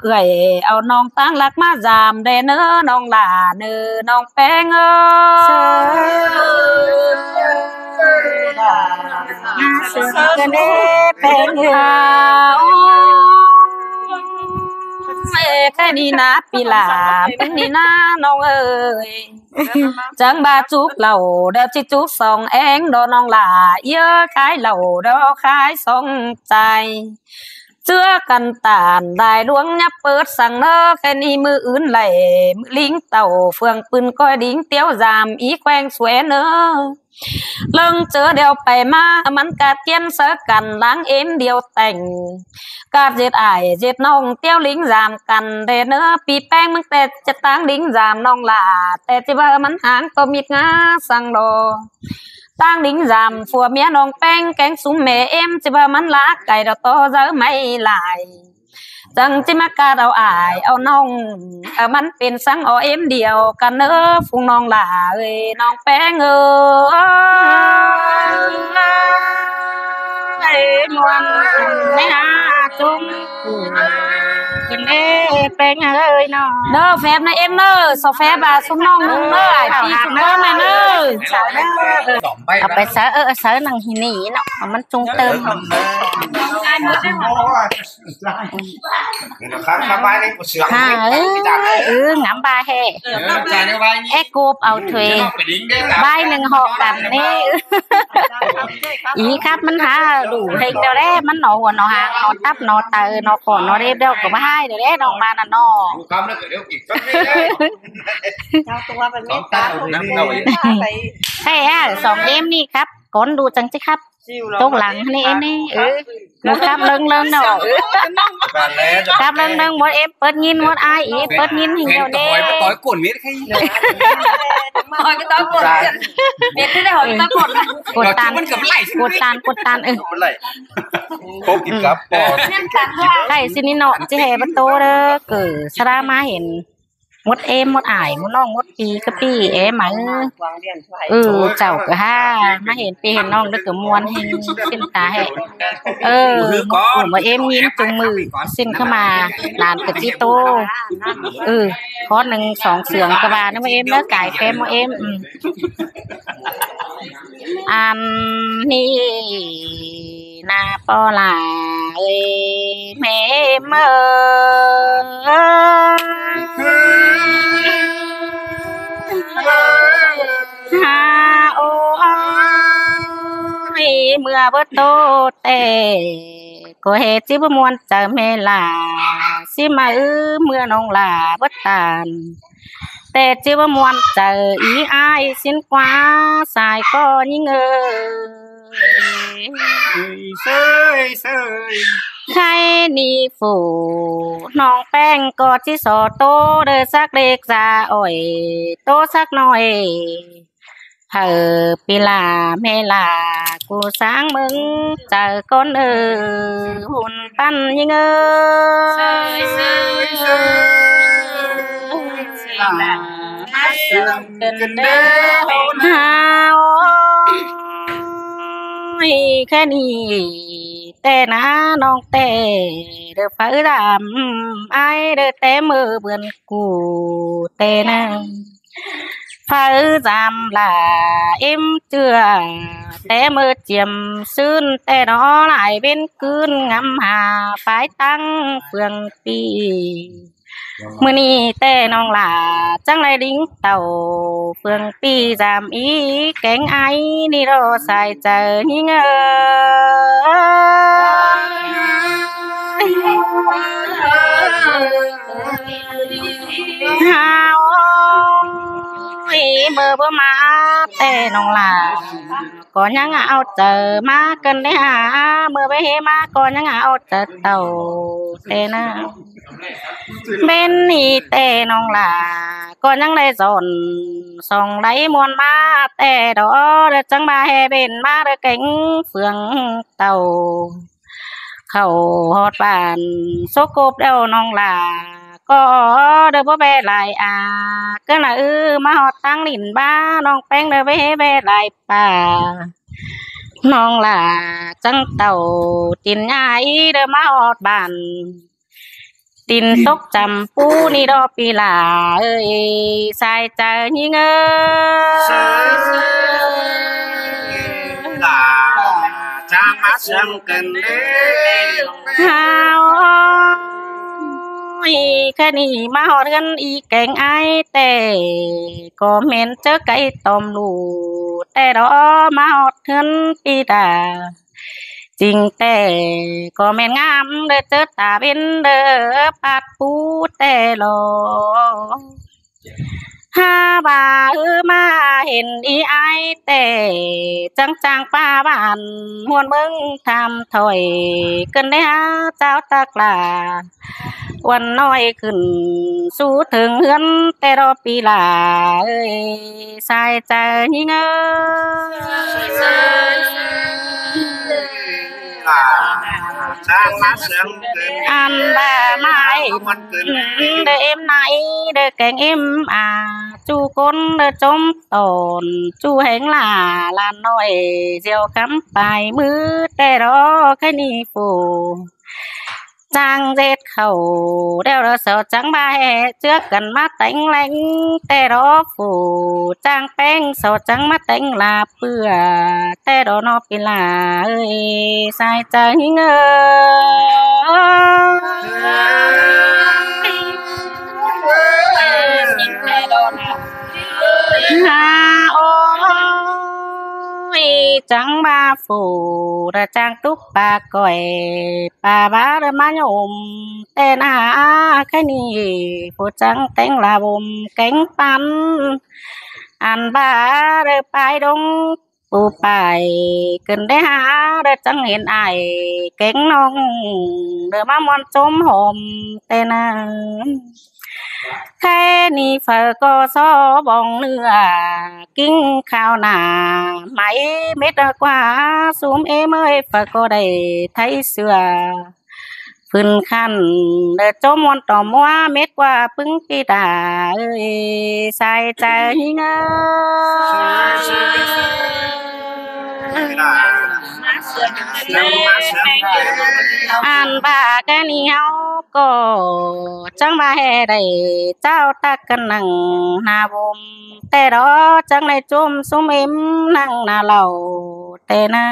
ເອື້ອຍເອົານ້ອງ ຕ່າງລັກມາຢາມແດ່ເນີ ນ້ອງຫຼ້າເນີ ນ້ອງແປ້ງເອີຍ ມາເຊີນກັນເດ້ແປ້ງເອີຍ ເອີ ແຄ່ນີ້ນາປີຫຼ້າ ແປ້ງນີ້ນານ້ອງເອີຍ. ຈັ່ງບາຈຸກເຫຼົ້າ ດຽວຊິຈຸກສອງແອງ ດອກນ້ອງຫຼ້າເອີຍ ຂາຍເຫຼົ້າ ດອກຂາຍສອງໃຈ. ເຈື່ອກັນຕ້ານ ລາຍຫຼວງຢ່າເປີດສັງເນີ ແຄ່ນີ້ມື້ອື່ນໄຫຼ ມື້ລິງເຕົ້າເຟືອງປືນ ກ້ອຍລິງຕຽວຢາມ ອີແຂວງສວຍເນີ ເລິງເຈີດຽວໄປມາ ມັນກາດກຽນໃສ່ກັນ ລ້າງເອັມດຽວແຕ່ງ ກາດເຈັດອ້າຍເຈັດນ້ອງ ຕຽວລິງຢາມກັນແດ່ເນີ ປີແປ້ງມຶງແຕ່ຈະຕ່າງລິງຢາມນ້ອງຫຼ້າ ແຕ່ຊິວ່າມັນຫ່າງຕໍ່ມິດງາສັງດອກ ຕ່າງລິງຢາມຜົວເມຍນ້ອງແປ້ງ ແກງຊຸມແມ່ເອັມ ຊິວ່າມັນລາໄກດອກຕໍ່ເຈົ້າໄມ່ຫຼາຍ ຈັ່ງຊິມາກາດເອົາອ້າຍເອົານ້ອງ ເອົາມັນເປັນສັງເອົາເອັມດຽວກັນເນີ ຟຸງນ້ອງຫຼ້າເອີຍ ນ້ອງແປ້ງເອີຍ ມ່ວນແມ່ຫາຈຸງ ຂຶ້ນເດ້ແປ້ງເອີຍເນາະ ເດີແຟບນະເອັມເດີ ສາວແຟບ ອ່າ ຊຸມນ້ອງນຸ່ງເດີ ອ້າຍປີຊຸມເດີແມ່ເດີ ເອົາໄປໃສ່ ເອີ ໃສ່ນັ່ງທີ່ນີ້ເນາະ ມັນຈຸງເຕີມ ເອີ ງາມບາແຮ ເອີ ແອໂກບເອົາຖ້ວຍ ບາຍໜຶ່ງເຫາະກັນນີ້ ອີຄັບ ມັນຫາດູເຮັງດຽວແລະ ມັນໜໍຫົວໜໍຫາງ ໜໍຕັບໜໍໄຕ ໜໍຄໍໜໍເລັບດຽວກໍບໍ່ຫາຍດຽວແລະ ນ້ອງມານະເນາະ ໃຊ່ ສອງເອັມນີ້ຄັບ ກ່ອນດູຈັ່ງຊິຄັບ ຕົກຫຼັງນີ້ເອັມນີ້ ເອີ ໜູຄັບເລິງໆເນາະ ເອີ ຄັບເລິງໆ ໝົດເອັມ ເປີດຍິນ ໝົດອາຍອີກ ເປີດຍິນໃຫ້ດຽວແດ່ ກົດຕານ ກົດຕານ ເອີ ໃກ້ຊິນີ້ເນາະ ຊິແຫ່ປະໂຕເດີ ເກີສະດາມາເຫັນ ໝົດເອມ ໝົດອາຍ ໝົດນ້ອງ ໝົດປີກະປີ ເອມ ເອີ ເຈົ້າກະຫາມາເຫັນພີ່ເຫັນນ້ອງເດີ ກະມ່ວນແຮງ ເປັນຕາແຮງ ເອີ ໝົດເອມຍິນຈຸງມື ເຊັ່ນເຂົ້າມາ ຫຼານກະຈິໂຕ ເອີ ຂໍໜຶ່ງສອງສຽງກະວ່ານຳເອມເດີ ກາຍແຟມເອມ ອັນນີ້ ນາປໍຫຼ້າເອີຍ ແມ່ເອີຍ ຫາໂອ້ຍ ເມື່ອເບິດໂຕແຕ່ ກໍເຮັດຊິບໍ່ມ່ວນໃຈແມ່ຫຼ້າ ຊິມາອືເມື່ອນ້ອງຫຼ້າເບິດຕານ ແຕ່ຈິວ່າມ່ວນໃຈອີອ້າຍຊິນກວ່າ ສາຍກໍຍິງເອີຍ ເຊີຍ ເຊີຍ ໃຄນີ້ຟູ ນ້ອງແປ້ງກໍຊິສໍໂຕ ເດີສັກເລັກສາອ້ອຍ ໂຕສັກໜ້ອຍ ເອີ ປີຫຼ້າແມ່ຫຼ້າ ກູສາງເບິ່ງໃຈກ່ອນເອີ ຫຸ່ນປັນຍິງເອີຍ ເຊີຍ ເຊີຍ ເຊີຍ ເຊີຍ ເຊີຍ ເຊີຍ ເຊີຍ ເຊີຍ ເອີຍ ແຄ່ນີ້ແຕ່ນານ້ອງແຕ່ ເດີໄຟດຳອ້າຍເດີ ແຕ່ມື້ເບືອນກູແຕ່ນາ ໄຟຈຳຫຼ້າເອັມເຈື່ອ ແຕ່ມື້ຈຽມຊື່ນ ແຕ່ໜໍຫຼາຍເວັນຄືນ ງຳຫາຝາຍຕັ້ງເຟືອງປີ ມື້ນີ້ແຕ່ນ້ອງຫຼ້າ ຈັ່ງໄດ້ລິງເຕົ້າເຟືອງປີ ຈຳອີແກງໄອ ນີ້ລໍສາຍໃຈຍິງເອີຍ ຫາໂອ້ຍ ເມື່ອບໍ່ມາແຕ່ນ້ອງຫຼ້າ ກໍຍັງເອົາໃຈມາກັນໄດ້ຫາ ເມື່ອໄປເຮມາກໍຍັງເອົາໃຈເຕົ້າແຕ່ນາ ເປັນນີ້ແຕ່ນ້ອງຫຼ້າ ກໍຍັງໄດ້ສອນ ສອງໄດ້ມ່ວນມາແຕ່ດອ ແລ້ວຈັ່ງມາແຫ່ເບັນມາເດີແກງເຟືອງເຕົ້າ ເຂົ້າຮອດບ້ານໂສກົບແລ້ວນ້ອງຫຼ້າ ກໍເດີບໍ່ແບຫຼາຍອາ ກໍນະອື ມາຮອດທາງຫຼິ້ນບ້າ ນ້ອງແປ້ງເດີໄປເຮແບຫຼາຍປ່າ ນ້ອງຫຼ້າຈັ່ງເຕົ້າຕີນຍາອີ ເດີມາຮອດບ້ານ ຕີນຕົກຈຳປູນີ້ດອກ ປີຫຼ້າເອີຍ ສາຍໃຈຍິງເອີຍ ຫຼ້າຈາມາເຊິ່ງກັນເດີ ຫາໂອ້ຍ ແຄ່ນີ້ມາຮອດເຮືອນອີແກງອ້າຍແຕ່ ກໍແມ່ນເຈີໄກ່ຕ້ອມລູແຕ່ດອ ມາຮອດເຮືອນປີດາ ຈິງແຕ່ກໍແມ່ນງາມເດີ ເຈີຕາເວັນເດີ ປາດປູແຕ່ຫຼໍ ຫາວ່າເອີມາເຫັນອີອາຍແຕ່ ຈັ່ງຈາງປາຫວານ ຮວນເມືອງທຳຖອຍ ເກີນໄດ້ຫາເຈົ້າຕາກຫຼາ ວັນນ້ອຍຂຶ້ນສູ່ເຖິງເຮືອນແຕ່ດອກປີຫຼາເອີຍ ສາຍໃຈຍິງເອີຍ ອັນບາມາເອັມເດີເອັມໄນເດີແກງເອັມອາ ຈູ້ກົ້ນເດີຈົ່ມຕອນ ຈູ້ແຮງຫຼາຫຼານນ້ອຍ ສຽວຄຳປາຍມືແຕ່ດອກໄຄນີຟູ ຈ້າງເຈັດເຂົ້າແລ້ວເດີ ເສົາຈັ່ງມາແຫ່ເຈືອກັນມາແຕ່ງແລງແຕ່ດອກຟູ ຈ້າງແປ້ງເສົາຈັ່ງມາແຕ່ງລາເປືອ ແຕ່ດອກເນາະປີຫຼາເອີຍ ສາຍໃຈຍິງເອີຍ ຫາໂອຍ ຈັ່ງມາຟູ ລະຈ້າງຕຸກປາກ້ອຍ ປາບາລະມາຍົມ ແຕ່ໜ້າຄະນີ ຜູ້ຈັ່ງແຕ່ງລາວົມແກງປັນ ອັນບາເດີປາຍດົງ ປູປາຍ ຂຶ້ນໄດ້ຫາເດີຈັ່ງເຫັນອ້າຍ ແກງນ້ອງເດີມາມ່ວນຈົ່ມຫອມແຕ່ໜ້າ ແຄ່ນີ້ເຝີກໍຊໍບອງເນື້ອ ກິນຂ້າວໜ້າ ໄໝເມັດກວ່າ ຊຸມເອເມີຍ ເຝີກໍໄດ້ໄທເສື້ອ ຟືນຄັນ ເດີຈົ່ມມ່ວນຕໍ່ມົວ ເມັດກວ່າປຶງປີດາເອີຍ ສາຍໃຈຍິງເອີຍ ອັນບາກະນີ້ເຮົາກໍຈັ່ງມາແຫ່ໄດ້ ເຈົ້າຕັກກັນນັ່ງໜ້າວົມ ແຕ່ດອກຈັ່ງໄດ້ຈົ່ມຊຸມເອມນັ່ງໜ້າເຫຼົ້າແຕ່ນາ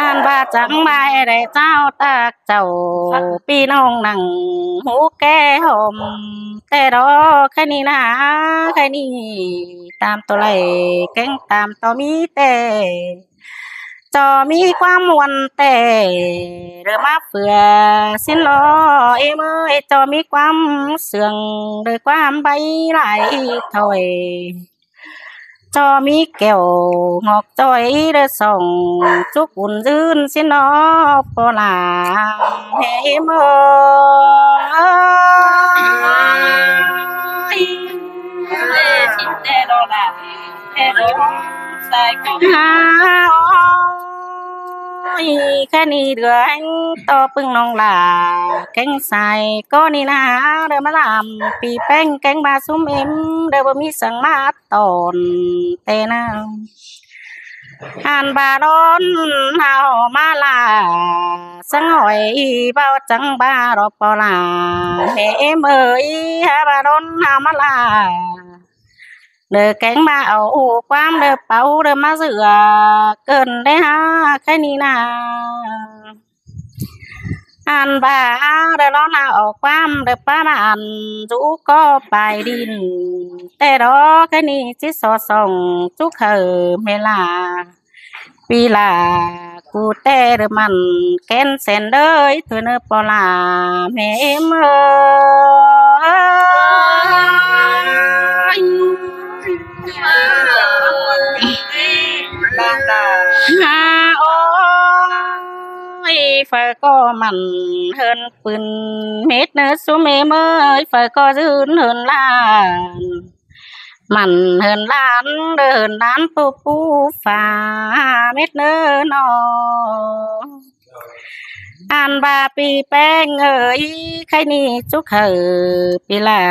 ອັນວ່າຈັ່ງມາແຫ່ໄດ້ເຈົ້າຕາກເຈົ້າ ພີ່ນ້ອງນັ່ງຫູແກ່ຫອມ ແຕ່ດອກໄຄນີ້ນາ ໄຄນີ້ຕາມໂຕໄຫຼ ແກງຕາມໂຕມີແຕ່ ເຈົ້າມີຄວາມມ່ວນແຕ່ ເດີມາເຟືອສິນລໍ ເອເມີຍ ເຈົ້າມີຄວາມເຊື່ອງ ໂດຍຄວາມໃບຫຼາຍຖອຍ ເຈົ້າມີແກ້ວງອກຈ້ອຍເດີສ່ອງ ຈຸກອຸ່ນຍືນສິນລໍ ພໍ່ຫຼ້າແມ່ເອີຍ ຫາໂອຍ ຄະນີເດືອແຮງຕໍ່ປຶງນ້ອງຫຼ້າ ແກງສາຍກໍນີ້ນາ ເດີມາລຳປີແປ້ງແກງບາຊຸມເອມ ເດີບໍ່ມີສັງມາຕອນແຕ່ນາ ອັນບາດອນເຮົາມາລາ ສັງຫອຍເວົ້າຈັ່ງບາດອກພໍ່ຫຼ້າ ແມ່ເອມເອີຍ ຫາບາດອນເຮົາມາລາ ເດີແກງມາເອົາຄວາມເດີເປົ່າເດີມາເສືອ ເກີນໄດ້ຫາໄຄນີ້ນາ ອັນບາເດີລອນາເອົາຄວາມເດີປາມາອັນ ຈຸກໍປາຍດິນ ແຕ່ດອກໄຄນີ້ຊິສໍ່ສ່ອງ ຈຸເຂີເມລາ ປີລາ ກູແຕ່ເດີມັນແກ່ນແສນເດີຍ ໂທເນີປໍລາ ແມ່ເອມເອີຍ ຫາໂອຍ ເຝີກໍມັນເຫີນປືນ ເມັດເນີຊຸມເອມເອີຍ ເຝີກໍຍືນເຫີນລານ ມັນເຫີນລານ ເດີເຫີນລານປູປູຟ້າ ເມັດເນີນອ ອັນວ່າປີແປ້ງເອີຍ ໄຄນີ້ຈຸເຂີປີລາ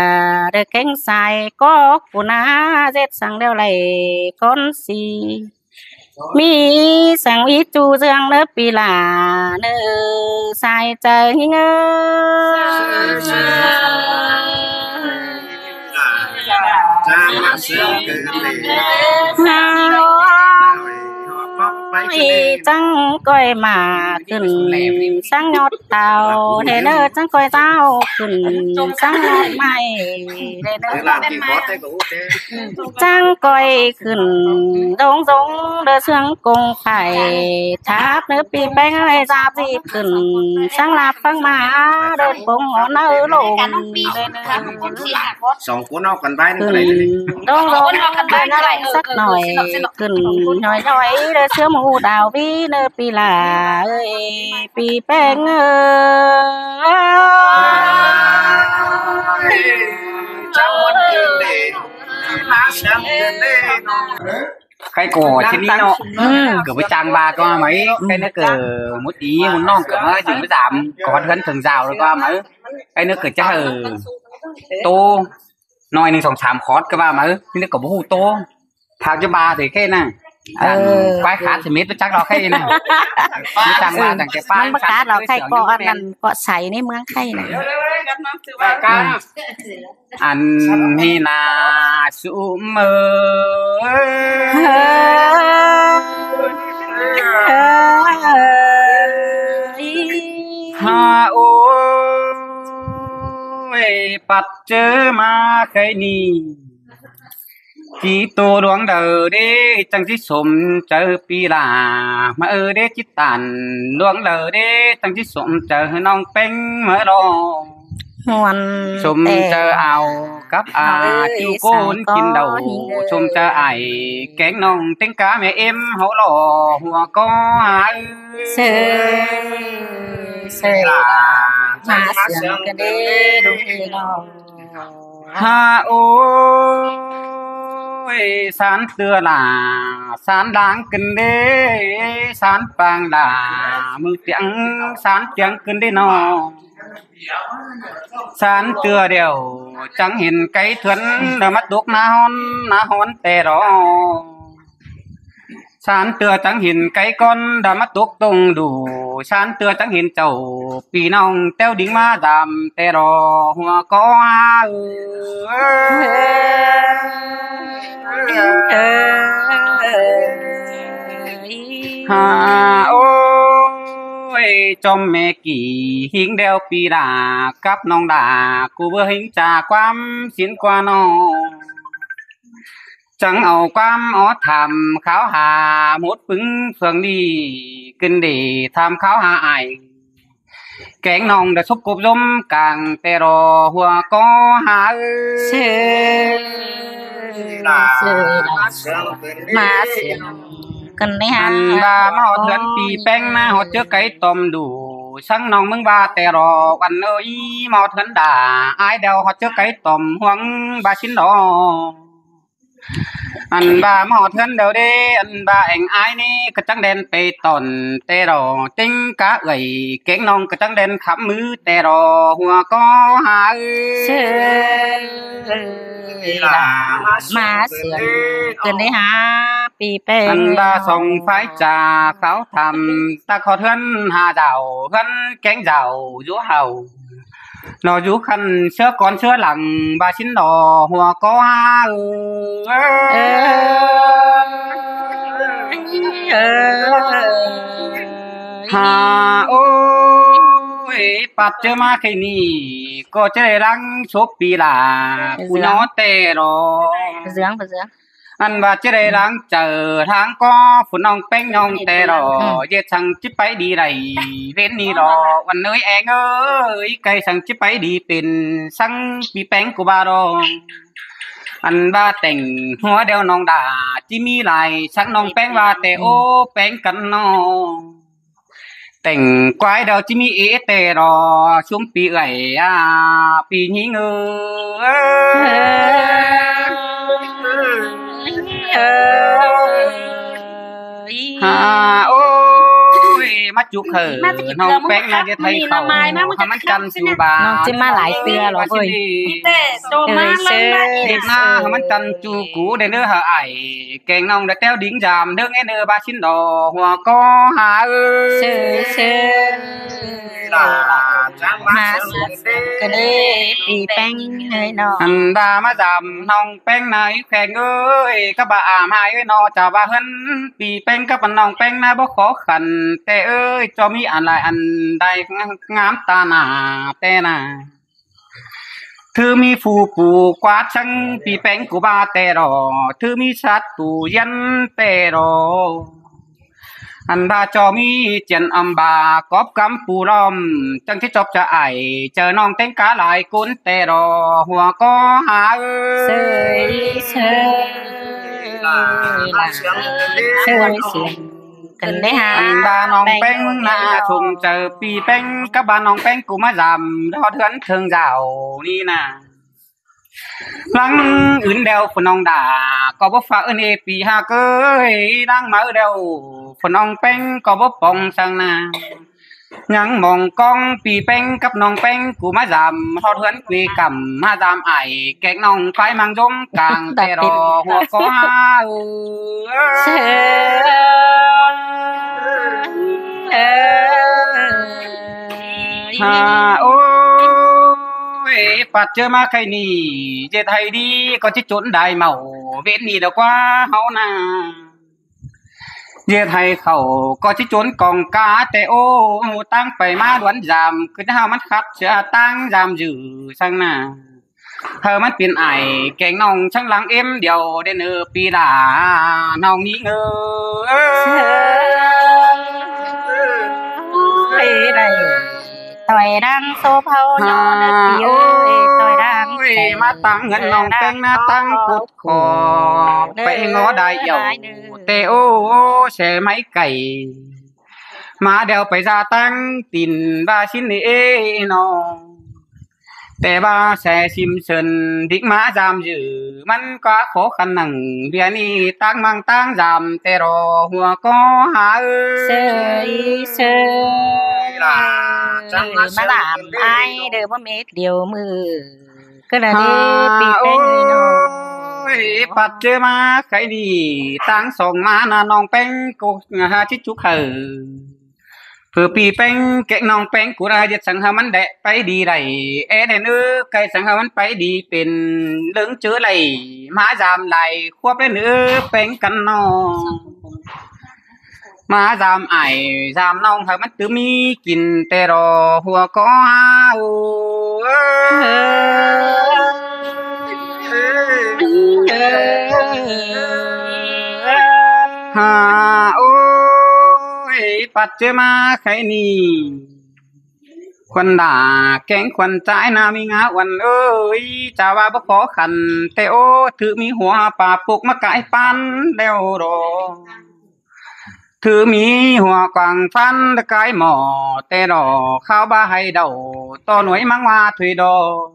ເດີແກງສາຍກໍກູນາ ເຈັດສັງແລ້ວໄຫຼກ່ອນສີ ມີສັງວິຈູເຈືອງເນີປີລາເນີ ສາຍໃຈຍິງເອີຍ ຫາໂອຍ ຈັ່ງກ້ອຍມາຂຶ້ນສັງຍອດເຕົາ ເດເນີ ຈັ່ງກ້ອຍເຕົາຂຶ້ນສັງຍອດໄມ້ ເດເນີ ຈັ່ງກ້ອຍຂຶ້ນດົງດົງ ເດີເຊື່ອງກົງໄຟ ທາບເນີ ປີແປ້ງເອີຍ ສາບສິບຂຶ້ນສັງລາບຟັງມາ ເດີປົງອອນເອີລົງ ເດເນີ ສອງຄົນເອົາກັນໄວ້ນັ້ນກໍໄດ້ເລີຍ ດອງໆ ເດີນາໄລສັກໜ້ອຍ ຂຶ້ນຍ້ອຍໆ ເດີເຊື່ອມຫູດາວວີເນີ ປີຫຼ້າເອີຍ ປີແປ້ງເອີຍ ເຈົ້າວັນເກີດເດ ມາແຊມເດືອນເດເນາະ ໃຄກໍທີ່ນີ້ເນາະ ອືມ ເກີດໄປຈ້າງວ່າກໍມາໃໝ່ ໃຄເນີເກີດໝົດອີໝົດນ້ອງກໍມາຢູ່ມາສາມກໍເຮືອນເຖິງຊາວແລ້ວກໍມາໃໝ່ ໃຄເນີເກີດຈະເອີ ໂຕ ໜ້ອຍໜຶ່ງ ສອງ ສາມ ຄອດກໍວ່າມາ ເອີ ນີ້ກໍບໍ່ຮູ້ໂຕ ຖາກຈະບາເສຍແຄ່ນັ້ນ ເອີ ຄວາຍຂາດສະເມັດໄປຈັກດອກໄຄນັ້ນ ໄປຈັກມາຕັ້ງແຕ່ປານ ມັນບໍ່ຂາດດອກໄຄ ເກາະອັນນັ້ນ ເກາະໃສໃນເມືອງໄຄນັ້ນ ອັນນີ້ນາສຸມເອີຍ ຫາໂອ້ຍ ປັດ ເຈີມາໄຄນີ້ ຈີໂຕດວງໃດເດ ຈັ່ງຊິສົມໃຈປີຫຼ້າມາເອີເດ ຈີຕານດວງໃດເດ ຈັ່ງຊິສົມໃຈນ້ອງແປ້ງມາດອກ ມ່ວນສົມໃຈເອົາກັບອາ ເອີຍ ຈຸໂກນກິນເຫຼົ້າ ສົມໃຈອ້າຍແກງນ້ອງເຕັງກາແມ່ເອັມເຮົາຫຼໍ່ຫົວກໍຫາ ເຊີ ເຊີ ມາເຊື່ອມກັນເດ້ລູກພີ່ນ້ອງ ຫາໂອ້ຍ ສານເຕືອຫຼ້າ ສານດາງກັນເດ້ ສານປາງຫຼ້າ ມືຕຽງ ສານຕຽງກັນເດ້ນ້ອງ ສານເທື່ອດຽວ ຈັ່ງເຫັນໄກເຖືອນ ດາມາຕົກໜ້າຮ້ອນ ໜ້າຮ້ອນແຕ່ດອກ ສານເທື່ອຈັ່ງເຫັນໄກກ່ອນ ດາມາຕົກຕົງດູ ສານເທື່ອຈັ່ງເຫັນເຈົ້າ ພີ່ນ້ອງແຕ້ວດິງມາດາມແຕ່ດອກ ຫົວກໍຫາເອີຍ ຫາໂອ້ຍ ຈອມແມ່ກີ່ ຫິງແດວປີດາ ກັບນ້ອງດາ ກູເບີຫິງຈາຄວາມສິນກວ່ານ້ອງ ຈັ່ງເອົາຄວາມອອດຖາມ ຂ່າວຫາໝົດປຶງເຟືອງດີ ຂຶ້ນເດຖາມຂ່າວຫາອ້າຍ ແກງນ້ອງໄດ້ສົບກົບລົມກາງແຕ່ລໍຫົວກໍຫາເອີຍ ເຊີ ເຊີ ມາເຊີ ກັນເດ້ຫາ ອັນວ່າມາຮອດເຮືອນປີແປ້ງ ມາຮອດເຈີໄກຕ່ອມດູ ສັງນ້ອງເມືອງວ່າແຕ່ລໍ ອັນເອີຍ ມາຮອດເຮືອນດາ ອ້າຍດຽວຮອດເຈີໄກຕ່ອມ ຫ່ວງບາຊິນດອ ອັນວ່າມາຮອດເຮືອນແລ້ວເດ້ ອັນວ່າແອງອ້າຍນີ້ກະຈັ່ງແລ່ນໄປຕອນແຕ່ລໍ ເຕັງກະເອື້ອຍແກງນ້ອງກະຈັ່ງແລ່ນຄຳມືແຕ່ລໍ ຫົວກໍຫາເອີຍ ເຊີ ມາເຊື່ອມກັນໄດ້ຫາປີແປ້ງ ອັນວ່າສອງຝ່າຍຈາເຂົາທຳ ຕາຂໍເຮືອນຫາດາວ ເຮືອນແກງດາວຢູ່ເຮົາ ລໍຢູ່ຄັນເສືອກ່ອນເສືອຫຼັງ ບາຊິນລໍຫົວກໍຫາເອີຍ ເອີຍ ຫາໂອ້ຍ ປັດເຈີມາໄຄນີ້ ກໍຈະໄດ້ຫຼັງສົບປີລາ ເອີ ກູຍໍແຕ່ລໍ ເຊື່ອງ ເຊື່ອງ ອັນວ່າຈະໄດ້ລ້າງໃຈທາງກໍ ຜູ້ນ້ອງແປ້ງນ້ອງແຕ່ລໍ ອືມ ເຮັດສັງຈິໄປດີໄດ້ເວັນນີ້ດອກ ອັນເອີຍແອງເອີຍ ໄກສັງຈິໄປດີເປັນສັງປີແປ້ງກູບາດອກ ອັນວ່າແຕ່ງຫົວດຽວນ້ອງດາ ຈິມີຫຼາຍສັງນ້ອງແປ້ງວ່າແຕ່ ອືມ ໂອ້ ແປ້ງກັນນ້ອງ ແຕ່ງກວາຍດາວຈິມີເອແຕ່ລໍ ຊຸມປີເອື້ອຍອາ ປີຍິງເອີຍ ເອີຍ ຫາໂອ້ຍ ມາຈຸເຂີ ມາຈະກິນ ນ້ອງແປ້ງ ເກືອ ມາຈະໄທເຂົ້າ ມາຈະ ຫາມັນຈັນຈຸບາ ນ້ອງຊິມາຫຼາຍເທື່ອຫຼອກເວີຍ ແຕ່ໂຕມາ ເອີຍ ເຊີ ເຮັດນາໃຫ້ມັນຈັນຈຸກູເດີເດີຫາອ້າຍ ແກງນ້ອງໄດ້ແຕ້ວດິງຢາມເດີແອເດີບາຊິນດອກ ຫົວກໍຫາເອີຍ ເຊີ ເຊີ ຫຼາ ມາສວນກັນເດ້ ປີແປ້ງເອີຍເນາະ ອັນດາມາຢາມນ້ອງແປ້ງນາຍແຂງເອີຍ ກະບາອາມຫາຍເອີຍເນາະ ຈາວ່າເຮືອນປີແປ້ງກັບນ້ອງແປ້ງນາບໍ່ຂໍຂັນແຕ່ເອີຍ ເຈົ້າມີອັນຫຼາຍອັນໃດງາມຕາໜ້າແຕ່ນາ ຖືມີຜູ້ປູກວາດຊັງ ປີແປ້ງກູບາແຕ່ລໍ ຖືມີສັດຕູຢັນແຕ່ລໍ ອັນບາຈອມີຈຽນອຳບາກອບກຳປູລ້ອມ ຈັ່ງທີ່ຈອບຈະອາຍ ເຈີນ້ອງແຕ່ງກາຫຼາຍຄົນແຕ່ລໍ ຫົວກໍຫາເອີຍ ເຊີຍ ເຊີຍ ເຊີຍສຽງກັນເດ້ຫາ ອັນບານ້ອງແປ້ງນາຊົມເຈີ ປີແປ້ງກັບບານ້ອງແປ້ງກູມາຢາມຮອດເຮືອນເຖິງດາວນີ້ນາ ຫຼັງອື່ນແລ້ວຜູ້ນ້ອງດາ ກໍບໍ່ຝາກເອີ້ນເອ ປີຫາເກີຍ ຫຼັງມາແລ້ວຜູ້ນ້ອງແປ້ງກໍບໍ່ປ່ອງສັງນາ ຍັງມອງກ້ອງປີແປ້ງກັບນ້ອງແປ້ງ ກູມາຢາມຮອດເຮືອນເກວກຳ ມາຢາມອ້າຍແກງນ້ອງ ປາຍມັງຍົມກາງແຕ່ລໍ ຫົວກໍຫາເອີຍ ຫາໂອ້ຍ ປັດເຈີມາໄຄນີ້ ເຮັດໃຫ້ດີກໍຊິຈົນໄດ້ເມົາ ເວນນີ້ດອກວ່າເຮົານາ ເຮັດໃຫ້ເຂົາກໍຊິຈົນກອງກາ ແຕ່ໂອ້ ຕັ້ງໄປມາດວນຢາມ ຄືເຮົາມັນຂັດເຊືອຕັ້ງຢາມຢື້ສັງນາ ເຮົາມັນເປັນອ້າຍແກງນ້ອງ ສັງຫຼັງເອັມດຽວເດີເນີ ປີດານ້ອງນີ້ເອີຍ ເອີຍ ໄດ້ ຕ່ອຍດັງໂຊເພົາຍ້ອນເດີ ປີເອີຍ ຕ່ອຍດັງ ໂອ້ຍ ມາຕັ້ງເຮືອນນ້ອງແປ້ງນາຕັ້ງກົດ ຂໍໄປງໍໄດ້ເອົາ ແຕ່ໂອ້ ແສໄມ້ໄກ່ ມາດຽວໄປສາຕັ້ງຕີນວ່າຊິນເອນອ ແຕ່ວ່າແສຊິມເຊີນດິກມາຢາມຢື້ ມັນກໍຂໍຂັນໜັງ ເບຍນີ້ຕັ້ງມັງຕັ້ງຢາມ ແຕ່ລໍຫົວກໍຫາເອີຍ ເຊີຍ ເຊີຍ ມາຫຼາມອ້າຍເດີ ບໍ່ແມ່ນດຽວມື້ ກະລະເດ ປີແປ້ງເອີຍເນາະ ໂອ້ຍ ປັດເຈີມາໄຄນີ້ ຕັ້ງສອງມານະ ນ້ອງແປ້ງກໍຫາຊິຈຸກເຮີ ເພື່ອປີແປ້ງແກະນ້ອງແປ້ງກູນາ ເຮັດສັງເຮົາມັນແດະໄປດີໄດ້ ແອແດນເອີ ໄກສັງເຮົາມັນໄປດີ ເປັນເລິງເຈີໄຫຼ ມາຢາມຫຼາຍຄວບແດນເອີ ແປ້ງກັນເນາະ ມາຢາມອ້າຍຢາມນ້ອງ ໃຫ້ມັນຕື່ມມີກິນແຕ່ລໍ ຫົວກໍຫາເອີຍ ຫາໂອ້ຍ ປັດເຈີມາໄຄນີ້ ຄວັນດາແກງຄວັນຈາຍນາມີງາວັນເອີຍ ຈາວ່າບໍ່ຂໍຂັນແຕ່ໂອ້ ຖືມີຫົວປາປົກມາກາຍປານແລ້ວດອກ ຖືມີຫົວກວາງຟັນຕະກາຍໝໍ້ ແຕ່ດອກຂາວບາໃຫ້ເດົາ ຕໍ່ໜ່ວຍມັງວ່າຖົວຍດອກ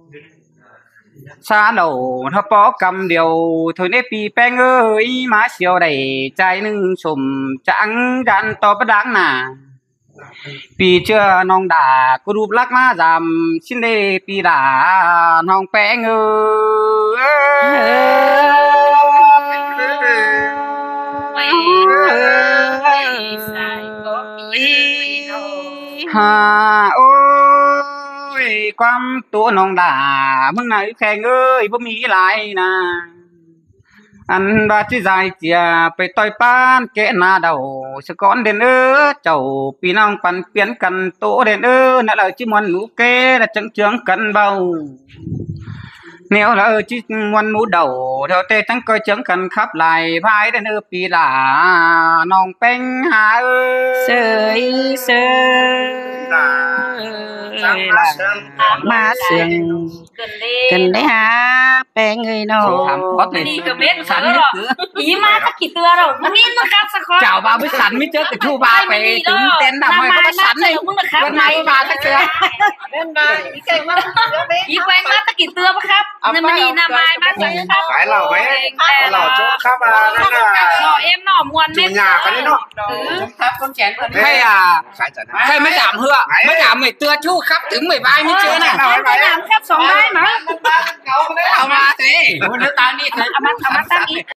ຊາເຫຼົ້າທະປໍກຳດຽວ ເທົ່າໃນປີແປ້ງເອີຍ ມາສຽວໄດ້ຈ່າຍໜຶ່ງຊົມ ຈາງຢ້ານຕໍ່ປະດັງໜ້າ ປີເຈືອນ້ອງດາ ກະດູບລັກມາຢາມຊິນເດ ປີດານ້ອງແປ້ງເອີຍ ຫາໂອ້ຍ ຄວາມໂຕນ້ອງດາ ເມືອງນາແຂງເອີຍ ບໍ່ມີຫຼາຍນາ ອັນວ່າຊິຢາຍເຈຍໄປຕ່ອຍປານແກະໜ້າເດົາ ສະກ່ອນເດນເອີ ເຈົ້າພີ່ນ້ອງປັນປ່ຽນກັນໂຕເດນເອີ ແນວໃດຊິມ່ວນໝູແກ່ ແລະຈັ່ງເຈືອງກັນເວົ້າ ແນວໃດຊິມ່ວນໝູເດົາ ແຖວແຕ່ຈັ່ງກ່ອຍເຈືອງກັນຂັບຫຼາຍ ພາຍເດນເອີ ປີຫຼານ້ອງແປ້ງຫາເອີຍ ເຊີຍ ເຊີຍ ມາເຊື່ອງ ກັນໄດ້ຫາແປ້ງເອີຍເນາະ ສອງສາມຄອບເລີຍ ນີ້ກໍເມັດເກີນ ອີມາຈັກກີ່ເທື່ອແລ້ວ ມັນມີມັນຄັບສະຄອບ ເຈົ້າວ່າບໍ່ສັນ ມີເຈີກະທູບາໄປຕື່ນເຕັ້ນດຳ ໃຫ້ເຂົາບໍ່ສັນເລີຍ ເພິ່ນມາບໍ່ມາຈັກເທື່ອ ເພິ່ນມາ ອີແກງມາ ອີແກງມາຈັກກີ່ເທື່ອບໍ່ຄັບ ນ້ຳມັນນີ້ນ້ຳມາຍມາຈັກຄັບ ຂາຍເຫຼົ້າໄວ້ ເອົາເຫຼົ້າໂຈກຄັບ ວ່ານັ້ນນະ ເນາະ ເອັມເນາະ ມ່ວນແມ່ນ ຫຍ້າກັນນີ້ເນາະ ເອີ ໃຫ້ ອ່າ ໃຫ້ມາດາມເຮືອ ມາດາມໄອ້ເຕືອຊູ້ຄັບ ເຖິງໄໝ້ບາຍມີເຈີນະ ເອົາໄວ້ ຄັບສອງໃບມາ ເອົາມາຊິ ເອົາມາ ເອົາມາຕັ້ງອີກ